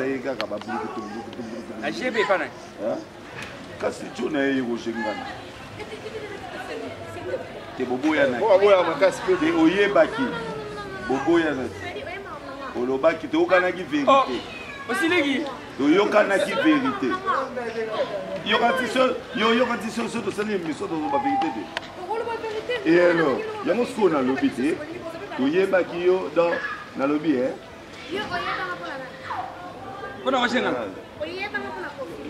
Ye kaka babulukutu bulukutu bulukutu. Na GB epa nani? Kasi jo na ye Roger Ngana. Te boboyanaki. Boboya makasi pe. Te oyebaki. Boboyanaki. Olobaki toyokanaki verite. Oh, osiliki. Toyokanaki verite. Yoka ti so yo yoka ti so so tosali émission tozoloba verite te. Et alors, yango sikoyo nalobi te. Toyebaki yo donc nalobi eh. Yo oyebanga pona nani? Pona Roger Ngana. Oyebanga pona Koffi.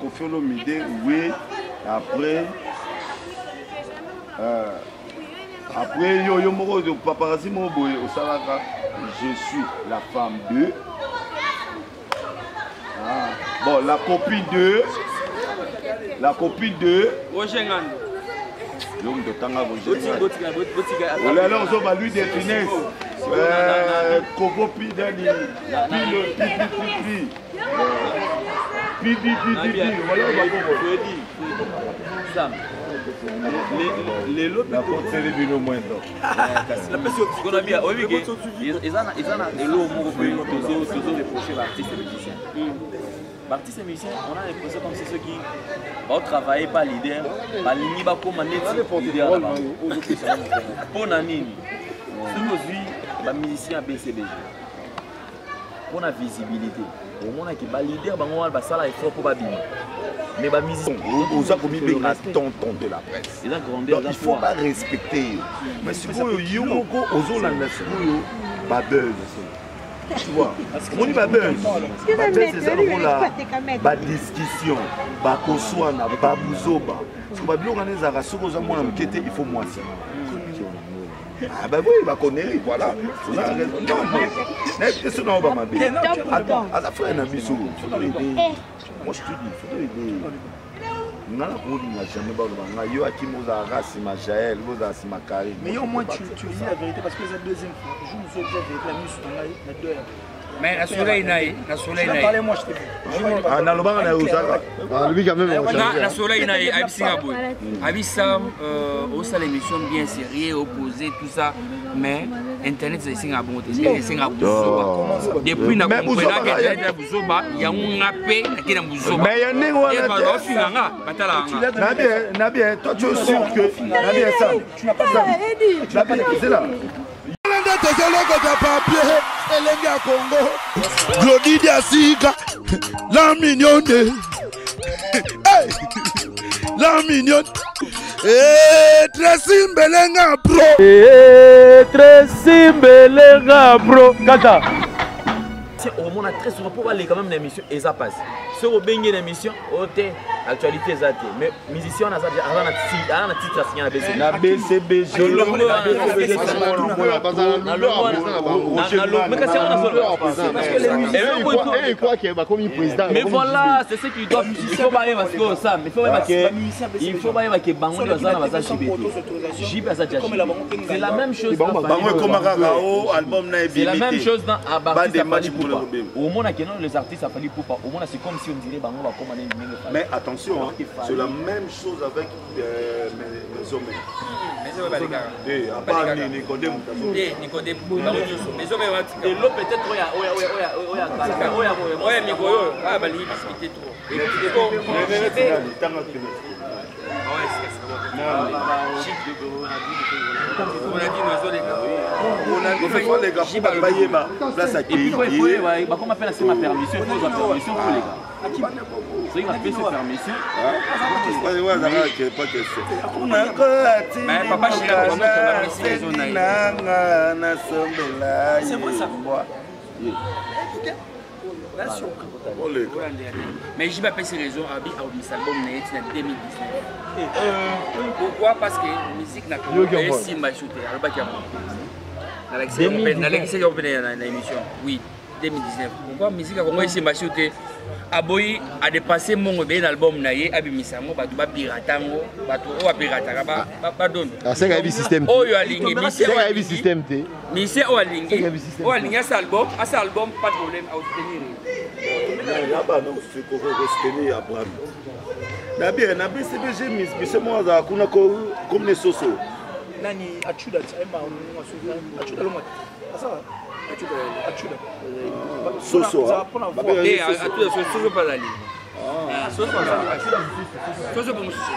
Koffi Olomide, oui. Après après yo yo moko paparazzi moko boye osalaka je suis la femme de ah. Bon, la copine de la copine de Roger Ngando. Yo moto otanga Roger. Olala ozoba lui de finesse. Kobo pi dani pi le pi pi pi pi. Pi pi pi pi pi. Voilà bakoko. Sam. Lelo nakoteli bino mwendo. Sikoyo oyebi ke eza na eloko moko boye tozo reprocher ba artistes musiciens. Ba artistes musiciens, on a l'impression comme si ceux qui vont travailler pas leader, balingi bakoma neti leader na bango. Mpo na nini? Soki ozwi ba musiciens ya BCBG mpo na visibilité, omonaki ba leader bango wana basala effort mpo babima. Mais ba musiciens oza komibenga tonton de la presse. Eza grandeur, donc il faut ba respecter yo. Mais sikoyo yo moko ozolanda sikoyo ba buzz. Tu vois, omoni ba buzz, ba buzz eza lokola ba discussion, ba koswana, ba buzoba. Parce que ba biloko wana ezalaka soki oza mwana moke te, il faut mwasi. Ah bah oui, ba connerie, voilà. Oza na raison. Non, mais nayebi te soki naoba mabe. Attends, aza frère na biso. Faut toyede. Moi je te dis, faut toyede. Nga nakolinga jamais baloba nga yo akimi ozalaka nsima Jael, ozala nsima Karine. Mais yo au moins tu dis la vérité parce que c'est la deuxième fois. Je me suis dit la vérité, la mise sur la deux. Mais na soleil na ye, na soleil na ye. Moi je t'ai vu. Ah, nalobaka na yo ozalaka. Alobi quand même. Na soleil na ye, ayebisi nga boye. Ayebisa osala émission bien sérieux, opposé, tout ça, mais internet esenga bongo te, esenga buzoba. Depuis na comprenaka internet ya buzoba, yango nga pe nake na buzoba. Mais ya ndenge wana te. Baofinga nga, batalaka nga. Na bien, na bien, toi tu es sûr que na bien ça. Tu n'as pas ça. Na bien, c'est là. Nde tozolokota papier elenge ya Congo. Glody Diasika, la mignonne. Hey! La mignonne. Eh, Tracy Mbelenga bro. Eh, Tracy Mbelenga bro. Kata. Omona très souvent pour aller quand même na émission eza passe. Soki obengi na émission o te actualité eza te mais musicien wana aza aza na titre asinya na BCBG. Na BCBG. Mais voilà, c'est ce qui doit il faut bayeba sikoyo Sam, il faut bayeba ke il faut bayeba ke bango nde baza na baza JB te. JB aza déjà JB. C'est la même chose dans Bango ekoma kaka o album na C'est la ebimi même te. chose dans Ba artiste des à matchs Fally pour Ipupa. le Robin. Omona ke non les artistes à Fally Ipupa, omona c'est comme si on dirait bango bakoma na ndenge Fally. Mais attention, hein, c'est la même chose avec mes hommes. Eh, à part Nicodème Mutazo. Eh, Nicodème, bango nyonso. Mais oyo batika. Lelo peut-être oya oya oya oya oya kala oya oya Oya mikolo oyo, ah balingi discuter trop. Et puis, bon, Ah ouais, c'est bon. Bayeba place Et puis quoi, il faut bakoma pe na sema permission, il faut permission pour les gars. Soki bapesi permission, Mais papa chéri, vraiment, bapesi raison na ye. Nanga C'est vrai, ça. Mais j'ai pas passé raison à abimisa album na ye ti na 2019. Pourquoi? Parce que musique na Congo esimba esu te, alobaki yango. Nalakisaki yango mpe na émission. Oui, 2019. Pourquoi musique ya Congo esimba esu te? Aboyi adépassé mbongo ebele na album na ye, abimisa yango, bato bapirata yango, bato oyo bapirataka badondo. Asenga yebi système te. Oyo alingi, musicien Asenga oyo yebi alingi, système te. musicien oyo alingi, Asenga yebi système oyo alingi asa album, asa album, pas de problème, aosoutenir ye. Kosoutenir Abraham na bien na BCBG biso moko azalaka kuna comme ne soso. Nani achuda ayemba achuda lomwa. Asa. Soso Soso mpe azali. Soso mpe mosusu.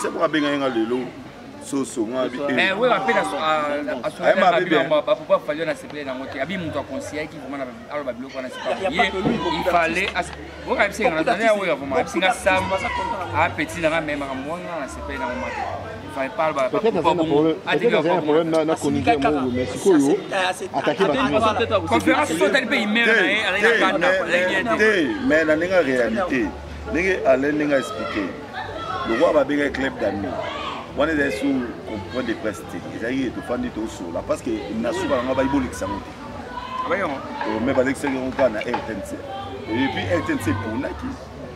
Se moko abenga ye nga lelo soso nga. Mais oyo mpe bapopo afali wana asepele nango te, abi moto aconseillaki vraiment aloba biloko wana, ye il fallait oyo ayebisi nga na oyo vraiment ayebisi nga Sam apeti nanga, mais makambo wana nasepele nango mate, il fallait pas aloba. Peut-être azali na problème na chroniqueur moko, mais sikoyo atake bato. Conférence so otali mpe imere na ye azali na kanda, azali bien te. Te, mais na ndenge ya réalité, ndenge Alain, ndenge aexpliqué, lokwa babengaki club d'amis wana, ezali su point de presse te, ezalaki tofandi tosola, parce que na suka nanga bayi bolekisa yango te, mais balekisaki yango kaka na RTNC, et puis RTNC eponaki,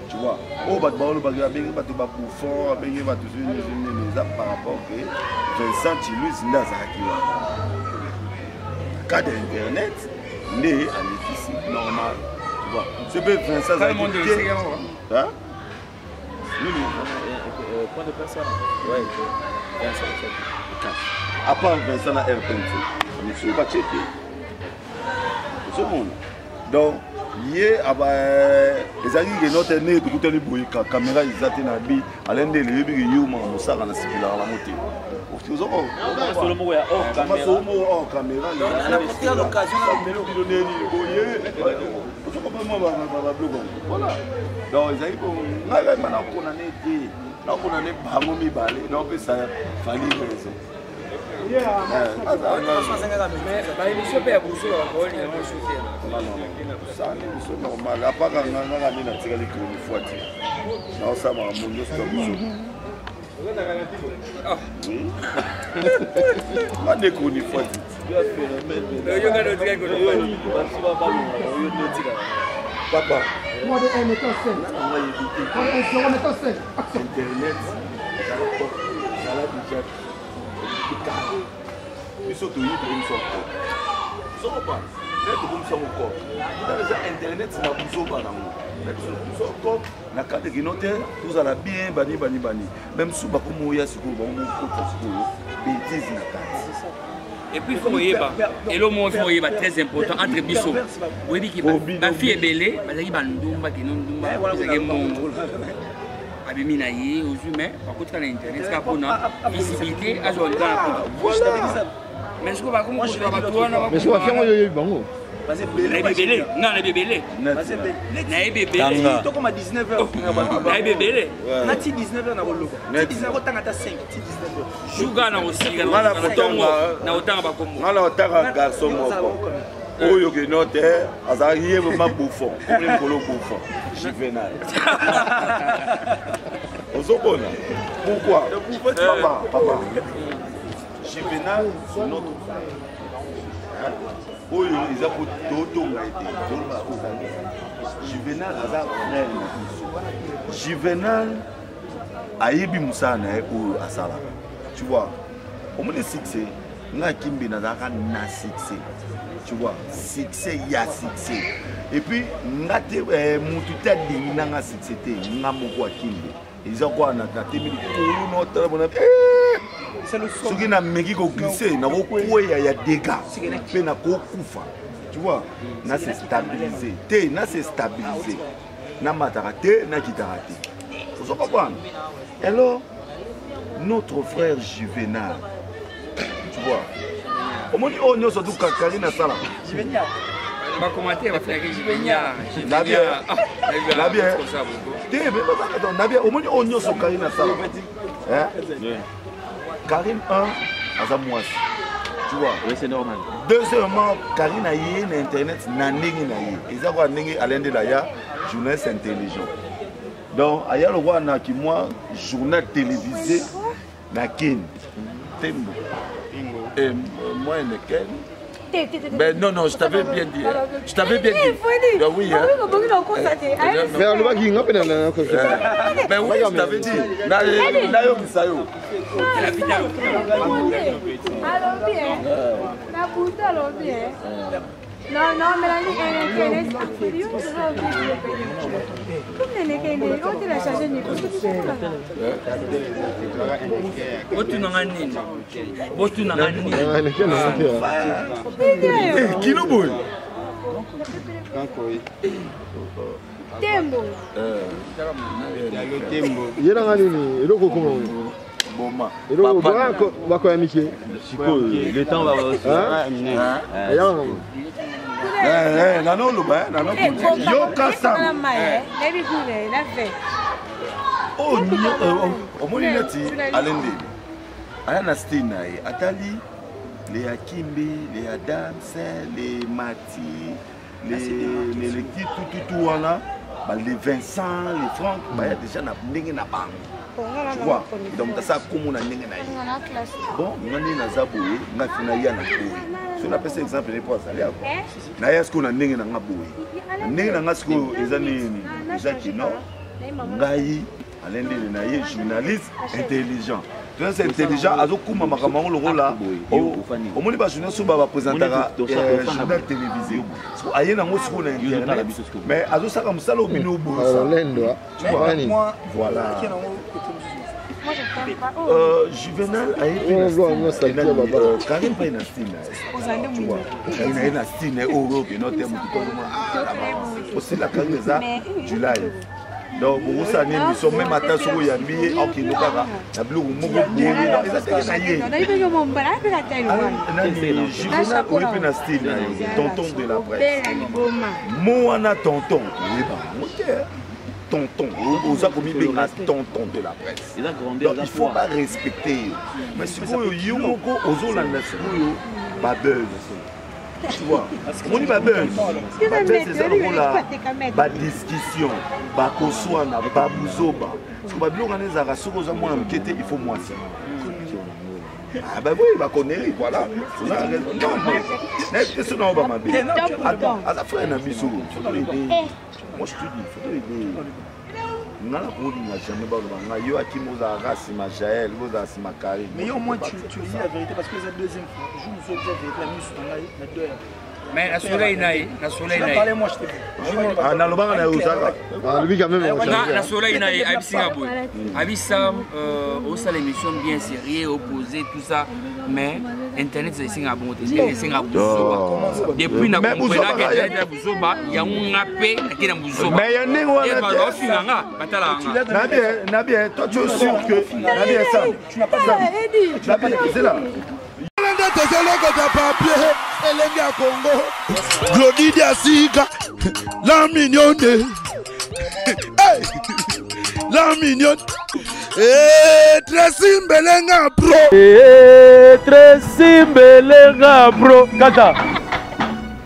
tu vois. Oyo bato baolobaki babengi bato babouffon, babengi bato nini, eza par rapport ke Vincent Chilus nde azalaki wana, cadre internet nde alekisi normal, tu vois. So mpe Vincent azalaki te. Nini? Point de presse wana, ouais, Vincent. À part Vincent na RTNC, mosusu batie te, ozomona. Donc ye ezalaki keno te ndenge tokutani boye, caméra eza te na bi Alain Ndele, oyebi ke yo maka mosaka na sepelaka nango te. Masolo moko ya hors caméra. Masolo moko hors caméra boye, ozokomema babiloko yango, voilà. Donc ezalaki po ngai kayeba nakona ne te, nakona ne bango mibale, naopesa Fali raison. Baémission mpe ya buzoba bakoli yango so te. Sani biso normal, apaka nga ngaka nde natikali chroniqueur te, naosala makambo nyonso ya buzoba nga nde chroniqueur te. Papa. Mode 1, metteur 5. Nga yebi te. Mode 1, 0, metteur 5. Action. Internet ezala déjà ekala, biso toyi tokomisa moko sokopa nde tokomisa moko eza déjà internet na buzoba nango na biso tokomisa moko na cadre kino te, tozala bien bani bani bani, même su bakomi oya sikoyo, bango mokota sikoyo bétise na kati. Et puis faut koyeba elo moko, faut koyeba très important entre biso, oyebi ke bafille ebele bazalaki bandumba, keno ndumba ezalaki mbongo abimi na ye ozwi, mais bakotika na internet kaka mpona visibilité, azwa libala poto, mais sikoyo bakomi bato wana. Mais sikoyo bafiango oyo oyebi bango. Nayebi ebele, nga nayebi ebele, nayebi ebele. Tokoma 19 heures. Nayebi ebele. Nati 19 heures na koloba, ti 19 otanga ata 5 ti 19 heures. Juga na kosika ntongo na kotanga bakombo. Nga na otanga garçon moko oyo keno te, azalaki ye vraiment bouffon, komoni mokolo bouffon Juvenal, ozomona pourquoi. Papa, papa Juvenal, c'est notre frère oyo eza po totonga ete toloba ozali Juvenal aza frère na biso. Juvenal ayebi mosala na ye oyo asalaka, tu vois. Omoni succès, nga Kimbe nazalaka na succès, tu vois, succès ya succès, et puis nga te mutu te adingi nanga succès te, nga moko akimbe eza kwa natemi likolo na otala bona, soki nameki koglisse nakokweya ya dega mpe nakokufa, tu vois. Nase stabilise te, nase stabilise, namataka te, nakitaka te, ozo comprendre. Alors notre frère Juvenal, tu vois, omoni oyo nyonso tu kakali nasala. Bacommentaire bafilaki Juvenal. Na bien, na bien te, mais na bien, omoni oyo nyonso Karine asala, Karine 1 aza mwasi, tu vois. Oui, c'est normal. Deuxièmement, Karine aye na internet na ndenge na ye, eza kaka ndenge alendela ya journaliste intelligent, donc aya lokwa na kimwa journal télévisé na Kini Tembo et moi Ken. Mais non, non, je t'avais bien dit. Hein. Je t'avais bien dit. Ben oui, hein. Mais alobaki nga mpe na Mais oui, je t'avais dit. Nayokisa yo. Alobi na butu, alobi. Non, non, Mélanie, elle est Botunanga nini? Botunanga nini? Kino boye. Tembo. Ye nanga nini eloko okoma Boma. Eloko bakoya mike. Sikoyo le temps va Nano oloba nano yoka sam. Omoni neti alende aya na style na ye atali le Akimbi, le Adams, le Mati, les kitututu wana, les Vincent, les Franck, baya déjà na ndenge na bango. Tu vois, donc ça comme na ndenge na ye. Bon, nga ndenge naza boye, nga fina ya na boye. So napesa exemple ne po azali ako. Na ye sikoyo na ndenge na nga boye. Na ndenge na nga sikoyo eza nini? Eza kino ngai alendele na ye journaliste intelligent. Journaliste intelligent azokuma makambo yango lokola omoni ba journaliste oyo baprésentaka journal télévisé. Aye nango sikoyo na internet, mais azosaka mosala oyo bino obosa. Voilà. Juvenal aye Karim mpe na style na ye, na style na ye oyo okende te motu tozomona osila Karim eza du live. Donc bokosala nini émission, même ata soki oyambi ye, akende kaka na biloko moko boye, eza teke na ye. Nani Juvenal oye mpe na style na ye, tonton de la presse, mo wana tonton oyeba yango te. Tonton, oza komibenga tonton de la presse, donc il faut pas respecter yo. Mais sikoyo yo moko ozolanda sikoyo babuzz, tu vois, omoni babuzz, babuzz eza lokola badiscussion, bakoswana, babuzoba. Siko babiloko wana ezalaka soki oza mwana moke te, il faut mwasi. Ah bah oui, bah connerie, voilà. On a raison. Non, mais mais na oba mabe. Attends, aza frère na biso. Faut aider. Moi je te dis, faut aider. Nga na kolinga jamais baloba nga yo akimi ozalaka nsima Jael, ozala nsima Karine. Mais au moins tu dis la vérité, parce que c'est la deuxième fois. Je me suis dit la vérité, la mise na deux. Mais na soleil na ye, na soleil na ye. Moi je t'ai vu. Ah, nalobaka na yo ozalaka. Alobi quand même. Na soleil na ye, ayebisinga boye. Abisa osala émission bien sérieux, opposé, tout ça, mais internet esenga bongo te, esenga buzoba. Depuis na comprenaka internet ya buzoba yango, nga mpe nake na buzoba. Mais ya ndenge wana te baofinga nga, batalaka nga. Na bien, na bien, toi tu es sûr que na bien ça. Na bien, c'est là. Nde tozolokota papier elenge ya Congo Glodi Diasika la mignonne, hey! La mignonne. Hey, Tracy Mbelenga bro. Hey, Tracy Mbelenga bro. Kata.